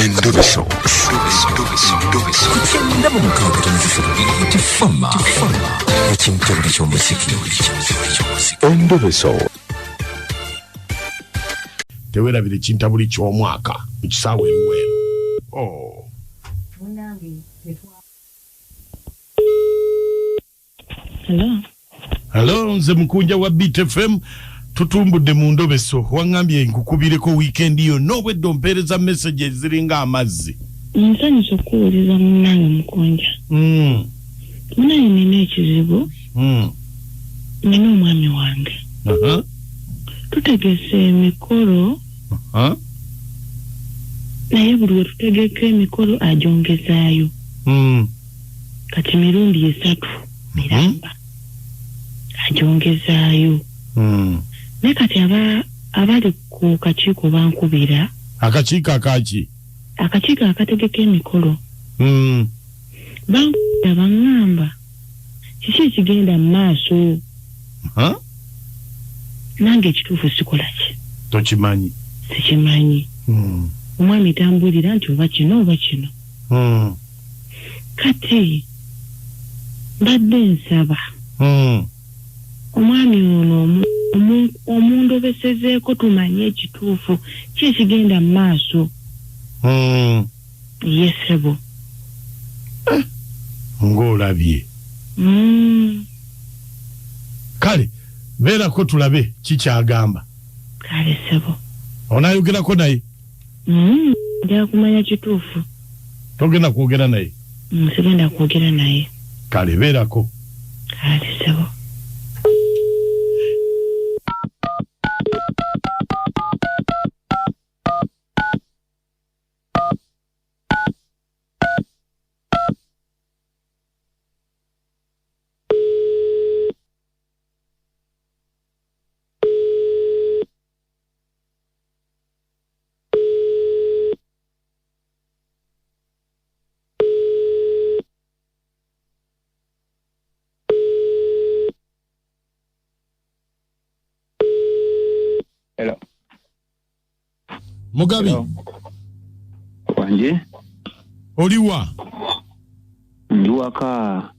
Endobeso. Ku 96.3 Hit FM. Ekintabuli ky'omuziki. Endobeso. Tewerabira ekintabuli ky'omwaka mu kisaawe eruweero. Oh. Hello. Hello, nze mukunja wa Beat FM tutumbudde mu ndobeso waŋŋambye nkukubireko wiikendi yonna obwedda ompeereza message eziringa amazzi. Nsanyusa okukuwuliza munnange mukunja. Munnange nina ekizibu. Nina omwami wange. Tutegese emikolo. Naye buli we tutegeka emikolo agyongezaayo. Kati mirundi 3 miramba. Agyongezaayo. Naye kati abali ku kakiiko bankubira. Akakiiko akaki? Akakiiko akategeka emikolo. Bankubira baŋŋamba kiki ekigenda mu maaso? Nange ekituufu sikola ki? Tokimanyi. Sikimanyi. Omwami tambuulira nti oba kino oba kino. Kati mbadde nsaba. Omwami ono omundobesezeeko tumanye ekituufu ki ekigenda mu maaso. Ye ssebo. Ng'olabye. Kale beerako tulabe kikyagamba. Kale ssebo. Onaayogerako naye? Njagala kumanya kituufu. Togenda kwogera naye? Sigenda kwogera naye. Kale beerako. Kale ssebo. Hello. Mugabi. Wanje? Oliwa? Ndi waka.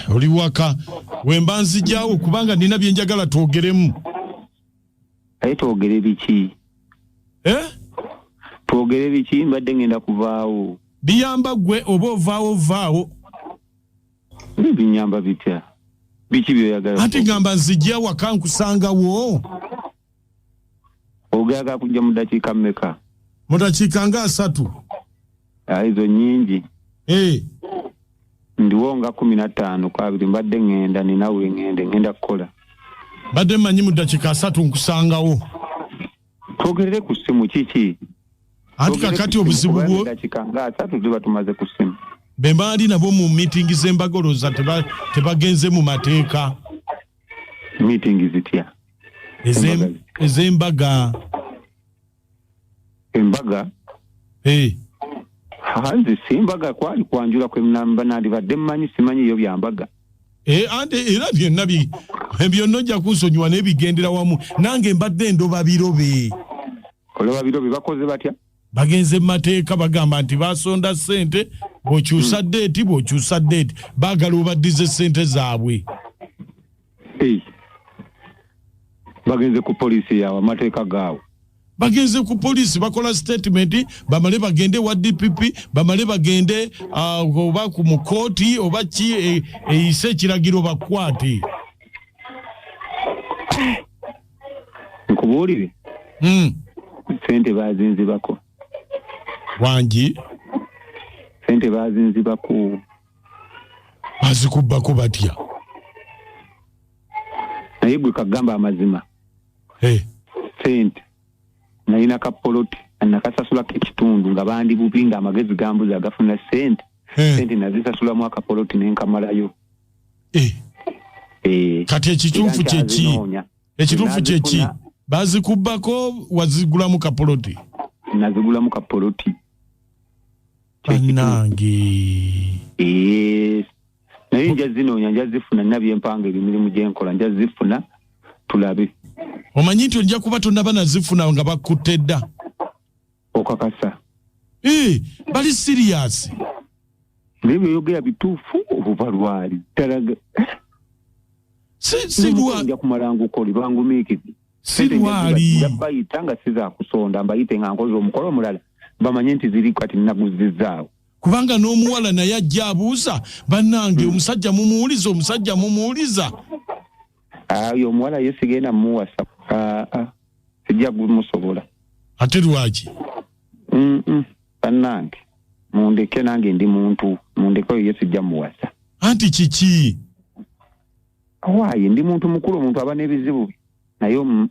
Oli waka. Wemba nzijaawo kubanga nina bye njagala twogeremu. Aye twogere biki? Twogere biki? Mbadde ngenda kuvaawo. Biyamba ggwe oba ovaawo vaawo? Binyamba bitya? Biki by'oyagala? Anti ngamba nzijja waka nkusangawo. Oyagala kujja mu ddakiika mmeka? Mu ddakiika nga 3. Ezo nnyingi. Ndiwo nga 15 ku 2 mbadde ŋŋenda nina we ŋŋende ŋŋenda kukola. Mbadde mmanyi mu ddakiika 3 nkusangawo. Twogerere ku ssimu kiki? Anti kakati obuzibu bwo ddakiika nga 3 tuba tumaze ku ssimu. Be baali nabo mu meeting z'embaga olowooza tebagenze mu mateeka. Meeting zitya? Ez'embaga. Embaga? Nze si mbaga kwali kwanjula kwe namba nandibadde mmanyi simanyi yo bya mbaga. Ante era byonna byonna ojja kunsonyiwa n'ebigendera wamu. Nange mbadde ndoba birobe. Oloba birobe bakoze batya? Bagenze mu mateeka bagamba nti basonda ssente bw'okyusa ddeeti bw'okyusa ddeeti baagala obaddize ssente zaabwe. Bagenze ku poliisi yaabwe amateeka gaabwe. Bagenze ku poliisi bakola statement bamale bagende wa DPP bamale bagende oba ku mukooti oba ki eyise ekiragiro bakwate. Nkubuulire. Ssente baazinzibako. Wangi? Ssente baazinzibako. Bazikubbako batya? Naye gwe kagamba amazima. Ssente nalina ka poloti nakasasulako ekitundu nga bandi bubi nga amagezi gambuza agafuna ssente. Ssente nazisasulamu akapoloti ne nkamalayo. Kati ekituufu kye ki? Ekituufu kye ki? Bazikubbako wazigulamu kapoloti? Nazigulamu kapoloti. Bannange. Naye nja zinoonya, nja zifuna, nina bye mpanga emirimu gye nkola, nja zifuna tulabe. Omanyi nti ojja kuba tonnaba nazifuna nga bakutte dda. Okakasa. Eh, bali siriyasi. Naye byoyogera bituufu obuva lwali ddala? Si lwa Nja kumala ngukole, bangumiikidde. Si lwali. Bayita nga sizakusonda, mbayite nga nkoze omukolo omulala, bamanye nti ziri kati naguzizaawo. Kubanga n'omuwala naye ajja abuuza, bannange, omusajja mumuwuliza, omusajja mumuwuliza. Oyo omuwala ye sigenda muwasa. Aa, sijja gumusobola. Ate lwaki? Bannange, mundeke, nange ndi muntu, mundeke, oyo ye sijja muwasa. Anti kiki? Waaye ndi muntu mukulu, omuntu aba n'ebizibu bye, naye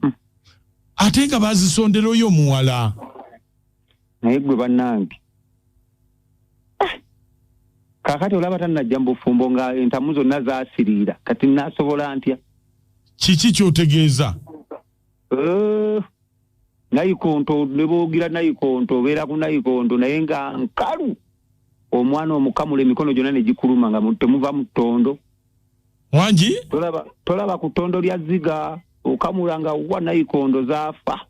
Ate nga bazisondera oyo omuwala. Naye gwe bannange. Ah! Kaakati olaba tannajja mu bufumbo nga entamu zonna zaasiriira, kati naasobola ntya? Kiki kyotegeeza? Nayikonto ne boogira nayikonto, obeera ku nayikonto naye nga nkalu, omwana omukamula emikono gyonna ne gikuluma nga temuva mu ttondo. Wangi? Tolaba ku ttondo lya ziga okamula nga wa nayikondo zaafa.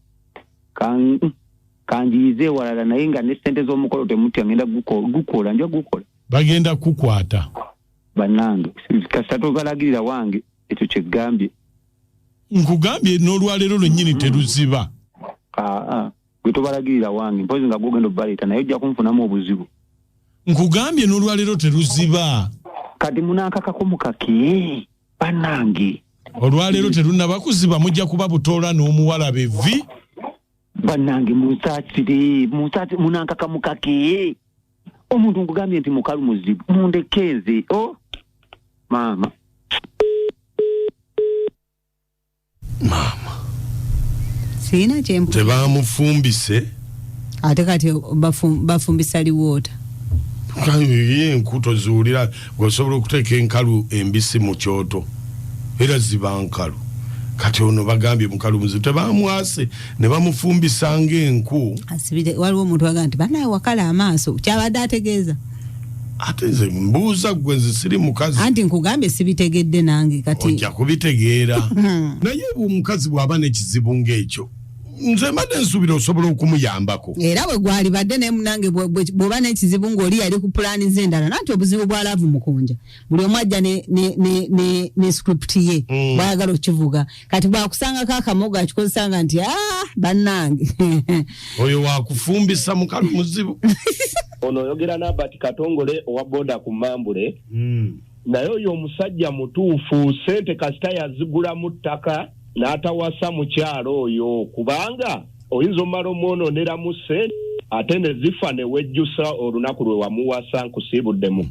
Kanjiyize ewalala, naye nga ne ssente z'omukolo temutya, ngenda gukola, nja gukola. Bagenda kukwata. Bannange, kasita tobalagirira wange, ekyo kyegambye. Nkugambye n'olwaleero lwennyini teruziba. Aa, gwe tobalagirira wange, mpozi nga gwogenda obbaleeta, naye ojja kunfunamu obuzibu. Nkugambye n'olwaleero teruziba. Kati munankakako mukake, bannange. Olwaleero terunnaba kuziba, mujja kuba butoola n'omuwala bevi. Bannange, munsaasire, munsaasire, munankaka mukake. Omuntu nkugambye nti mukalu muzibu, mundeke nze. O maama. Maama. Sirina kyempu. Tebamufumbise. Ate kati bafumbisa liwoota. Ye enku toziwulira, osobola okuteeka enkalu embisi mu kyoto era ziba nkalu. Kati ono bagambye mukalu muzibu, tebamwase ne bamufumbisa ng'enku. Asibire, waliwo omuntu agamba nti banaye wakala amaaso, kyabadde ategeeza. Ate nze mbuuza ggwe, nze siri mukazi. Anti nkugambye sibitegedde nange kati. Ojja kubitegeera. Naye omukazi bw'aba n'ekizibu ng'ekyo, nze mbadde nsuubira osobola okumuyambako. Era bwe gwalibadde naye munange, bw'oba n'ekizibu ng'oli yali ku pulaani ze endala, nanti obuzibu bwa love mukunja, buli omu ajja ne script ye bw'ayagala okukivuga. Kati bw'akusangako akamogo akikozesanga nti, bannange. Oyo wakufumbisa mukalu muzibu. Ono oyogera n'Abert Katongole owa boda ku Mambule. Naye oyo omusajja mutuufu, ssente kasita yazigulamu ttaka n'atawasa mukyalo oyo, kubanga oyinza omala omwononeramu ssente ate ne zifa ne wejjusa olunaku lwe wamuwasa. Nkusiibuddemu.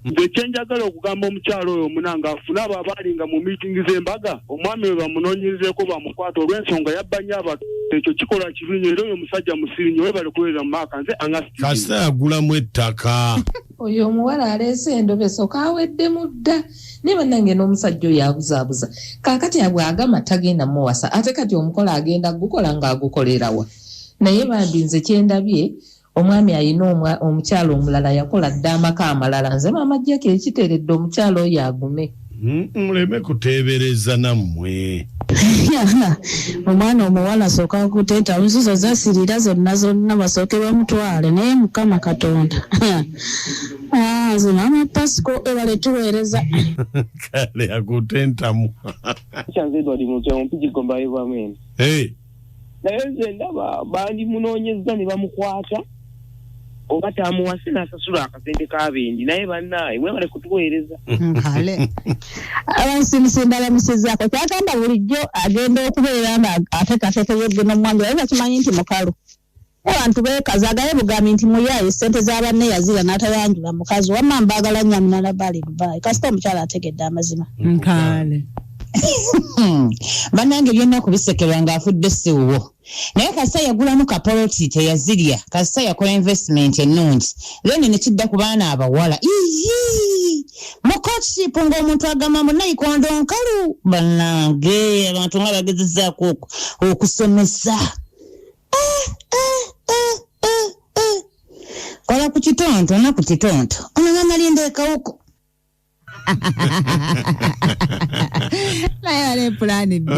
Nze kyenjagala okugamba omukyalo oyo omunange, afune abo abaalinga mu miitingi z'embaga, omwami we bamunoonyerezeeko bamukwata olw'ensonga yabba nnyo abantu. Ekyo kikola kibi nnyo, era oyo omusajja musiru nnyo. Webale kuweereza mu maaka, nze anga. Kasita yagulamu ettaka. Oyo omuwala aleese endobeso, kaweddemu dda. Naye bannange, n'omusajja oyo abuzaabuza. Kaakati bw'agamba tagenda muwasa, ate kati omukolo agenda gukola ng'agukolerawa? Naye bambi, nze kyendabye, omwami ayina omukyalo omulala, yakola dda amaka amalala. Nze maama Jjaki, ekiteeredde omukyalo oyo agume. Muleme kuteebereza nammwe. Omwana omuwala asooka kuteeta nzuzo zasirira zonna zonna, basooke bamutwale. Naye Mukama Katonda. Ah, nze maama Pasco, ebale tuweereza. Kale akutentamu. Kyanze Edward Mutwe Ompigi Gombayi Bwamene. Hey. Naye nze ndaba bandimunoonyezza ne bamukwata, oba tamuwase n'asasula akasente k'abendi. Naye bannaaye, mwebale kutuweereza. Kale. Abansimusimba bamusizaako kyagamba bulijjo agenda okubeera nga ateekateeka ebyogenda omwange, naye bakimanyi nti mukalu. Abantu beekaza gaye bugambi nti muyaaye, ssente za banne yazira n'atayanjula mukazi. Wamma mbaagala nnyo, aminana bali Dubai. Kasita omukyala ategedde amazima. Kale. Bannange, byonna kubisekerwa ng'afudde si wuwo, naye kasita yagulamu kapoloti teyazirya, kasita yakola investment ennungi, then ne kidda ku baana abawala. Iyi, mu courtship ng'omuntu agamba mbu nayikondo nkalu. Bannange, abantu nga bagezezaako okusomesa. Eh, eh, eh, eh, eh. Kola ku kitonto na ku kitonto, ono mamalinda ekawuko. Naye wala epulaani bbi.